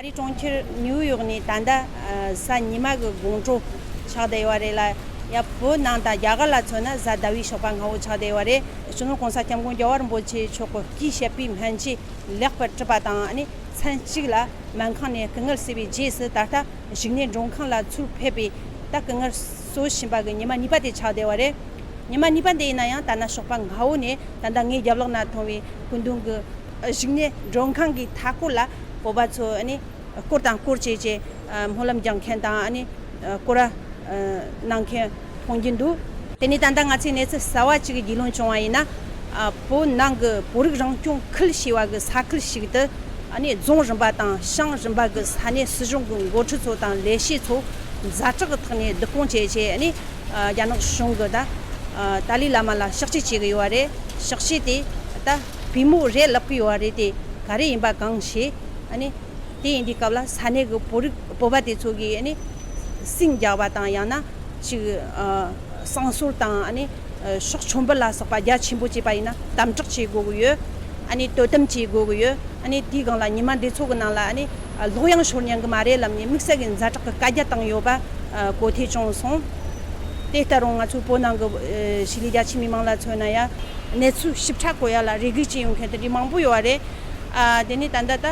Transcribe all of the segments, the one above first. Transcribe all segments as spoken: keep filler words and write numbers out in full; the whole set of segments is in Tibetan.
ཨ་རིའི་གྲོང་ཁྱེར་ནིའུ་ཡོག་ནས་ད་ལྟ་ཨ་གཟའ་ཉི་མ་གི་དགོང་དྲོ་ཆགས་བསྡད་ཡོད་རེད་ལ། ཡ་བོད་ནང་དང་རྒྱ་གར་ལ་མཚོན་ན་གཟའ་ཟླ་བའི་ཞོགས་པ་སྔ་བོ་ཆགས་བསྡད་ཡོད་རེད། སྤྱི་ནོར་གོང་ས་སྐྱབས་མགོན་རྒྱལ་བ་རིན་པོ་ཆེ་མཆོག་གི་སྐུའི་བཤད་པའི་སྨན་བཅོས་ལེགས་པར་གྲུབ་པ་དང་ཨ་ནི་མཚན་གཅིག་ལ་སྨན་ཁང་ནས་སྐུ་ངལ་གསོས་པའི་རྗེས་སུ་ད་ལྟ་བཞུགས་གནས་མགྲོན་ཁང་ལ་ཚུར་ཕེབས་པའི་ད་སྐུ་ངལ་གསོ་བཞིན་པ་གི་ཉི་མ་གཉིས་པ་དེ་ཆགས་བསྡད་ཡོད་རེད། ཉི་མ་གཉིས་པ་འདི་ཡིན་ན་ཡང་ད་ནངས་ཞོགས་པ་སྔ་བོ་ནས་ད་ལྟ་ངའི་རྒྱབ་ལོགས་ན་མཐོང་བའི་སྐུ་མདུན་གྱི་བཞུགས་གནས་མགྲོན་ཁང་གི་མཐའ་སྐོར་ལ་བོད་པ་ཚོ་ཨ་ནི་སྐོར་དང་སྐོར་བྱས་བྱས་སྨོན་ལམ་རྒྱག་མཁན་དང་ཨ་ནི་སྐོར་ར་གནང་མཁན་མཐོང་རྒྱུ་འདུག་དེ་ནས་ད་ལྟ་ང་ཚོས་གནས་ཚུལ་གསར་བ་གཅིག་གི་རྒྱུས་ལོན་བྱུང་བ་ཡིན་ན། བོད་ནང་གི་བོད་རིགས་རང་སྐྱོང་ཁུལ་ཞེས་པ་གི་ས་ཁུལ་ཞིག་ཏུ་ཨ་ནི་རྫོང་རིམ་པ་དང་ཤང་རིམ་པ་གི་ས་གནས་སྲིད་གཞུང་གི་འགོ་ཁྲིད་ཚོ་དང་ལས་བྱེད་ཚོ་ཛ་དྲག་གི་ཐོག་ནས་བསྡུ་སྐོང་བྱས་བྱས་ཨ་ནི་རྒྱ་ནག་གཞུང་གི་ད་ཏཱ་ལའི་བླ་མ་ལ་གཤགས་བཅོས་བྱེད་ཀྱི་ཡོད་པ་རེད། གཤགས་བཅོས་དེ་ད་པུས་མོ་རེད་ལབ་ཀྱི་ཡོད་པ་རེད། དེ་ག་རེ་ཡིན་པ་གང་ཤེས། ཨ་ནི་དེ་ཡིན་དུས་སྐབས་ལ་ས་གནས་ཀྱི་བོད་རིགས་བོད་པ་དེ་ཚོ་གིས་ཨ་ནི་སྲིང་རྒྱག་པ་དང་ཡང་ན་ཅིག་ཨ་བསང་གསོལ་དང་ཨ་ནི་ཨ་ཕྱག་མཆོད་འབུལ་ལ་སོགས་པ་རྒྱ་ཆེན་པོ་བྱས་པ་ཡིན་ན་དམ་དྲག་བྱེད་དགོས་ཀྱི་ཡོད། ཨ་ནི་དོ་དམ་བྱེད་དགོས་ཀྱི་ཡོད། ཨ་ནི་དེའི་སྒང་ལ་ཉི་མ་འདི་ཚོ་གི་ནང་ལ་ཨ་ནི་ལོག་ཡང་ཤོར་ཉན་གི་མ་རེད་ལབ་ནས་དམིགས་བསལ་གྱི་ཛ་དྲག་གི་བཀའ་རྒྱ་བཏང་ཡོད་པ་ཨ་གོ་ཐོས་བྱུང་སོང་། དེ་ལྟ་རུང་ང་ཚོའི་བོད་ནང་གི་ཨ་ཕྱི་ལོགས་རྒྱ་ཆེ་མི་མང་ལ་མཚོན་ན་ཡང་གནས་ཚུལ་ཞིབ་ཕྲ་གོ་ཡ་ལ་རེ་སྒུག་བྱེད་ཡོང་མཁན་དེ་འདྲའི་མང་པོ་ཡོད་པ་རེད། ཨ་དེ་ནས་ད་ལྟ་ད་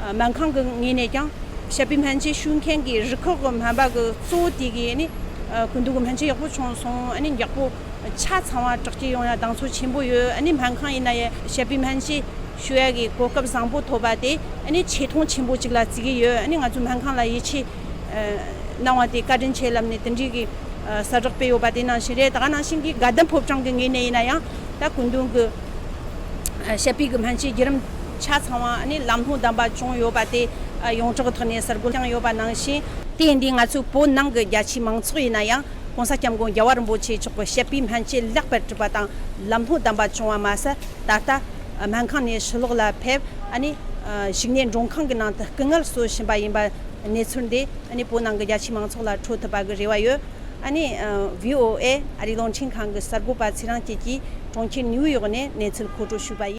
སྨན་ཁང་གི་ངོས་ནས་ཀྱང་བཤད་པའི་སྨན་བཅོས་ཞུ་མཁན་གྱི་རུ་ཁག་གི་སྨན་པ་གི་གཙོ་བོ་དེ་གིས་ཨ་ནི་ཨ་སྐུ་མདུན་གྱི་སྨན་བཅོས་ཡག་པོ་བྱུང་སོང་། ཨ་ནི་མགྱོགས་པོ་ཆ་ཚང་བ་དྲག་སྐྱེད་ཡོང་ཡ་དང་ཚོད་ཆེན་པོ་ཡོད། ཨ་ནི་སྨན་ཁང་ཡིན་ན་ཡང་བཤད་པའི་སྨན་བཅོས་ཞུ་ཡ་གི་གོ་སྐབས་བཟང་པོ་ཐོབ་པ་དེ་ཨ་ནི་ཆེ་མཐོང་ཆེན་པོ་ཅིག་ལ་བརྩི་གི་ཡོད། ཨ་ནི་ང་ཚོའི་སྨན་ཁང་ལ་ཡིད་ཆེས་ཨ་གནང་བ་དེ་བཀའ་དྲིན་ཆེ་ལབ་ནས་དེ་འདྲའི་གི་ཨ་གསལ་བསྒྲགས་སྤེལ་ཡོད་པ་དེ་ནང་བཞིན་རེད། ད་ག་ནང་བཞིན་གྱི་དགའ་ལྡན་ཕོ་བྲང་གི་ངོས་ནས་ཡིན་ན་ཡང་ད་སྐུ་མདུན་གྱི་ཨ་བཤད་པའི་གི་སྨན་བཅོས་བརྒྱུད་རིམ་ཆ་ཚང་བ་ཨ་ནི་ལམ་ལྷོང་ལྡན་པ་བྱུང་ཡོད་པ་དེ་ཨ་ཡོངས་གྲགས་ཀྱི་ཐོག་ནས་གསལ་བསྒྲགས་བཏང་ཡོད་པ་ནང་བཞིན། དེ་ཡིན་དུས་ང་ཚོའི་བོད་ནང་གི་རྒྱ་ཆེའི་མང་ཚོགས་ཡིན་ན་ཡང་གོང་ས་སྐྱབས་མགོན་རྒྱལ་བ་རིན་པོ་ཆེ་མཆོག་གི་བཤད་པའི་སྨན་བཅོས་ལེགས་པར་གྲུབ་པ་དང་ལམ་ལྷོང་ལྡན་པ་བྱུང་བ་མ་ཟད། ད་ལྟ་སྨན་ཁང་ནས་ཕྱི་ལོགས་ལ་ཕེབས་ཨ་ནི་བཞུགས་གནས་མགྲོན་ཁང་གི་ནང་དུ་སྐུ་ངལ་གསོ་བཞིན་པ་ཡིན་པ་གནས་ཚུལ་འདི་ཨ་ནི་བོད་ནང་གི་རྒྱ་ཆེའི་མང་ཚོགས་ལ་འཕྲོད་ཐུབ་པ་གི་རེ་བ་ཡོད། ཨ་ནི་ཨ་བྷི་ཨོ་ཨེ་ཨ་རིའི་རླུང་འཕྲིན་ཁང་གི་གསར་འགོད་པ་ཚེ་རིང་སྐྱིད་ཀྱིས་གྲོང་ཁྱེར་ནིའུ་ཡོག་ནས་གནས་ཚུལ་མཁོ་སྤྲོད་ཞུས་པ་ཡིན།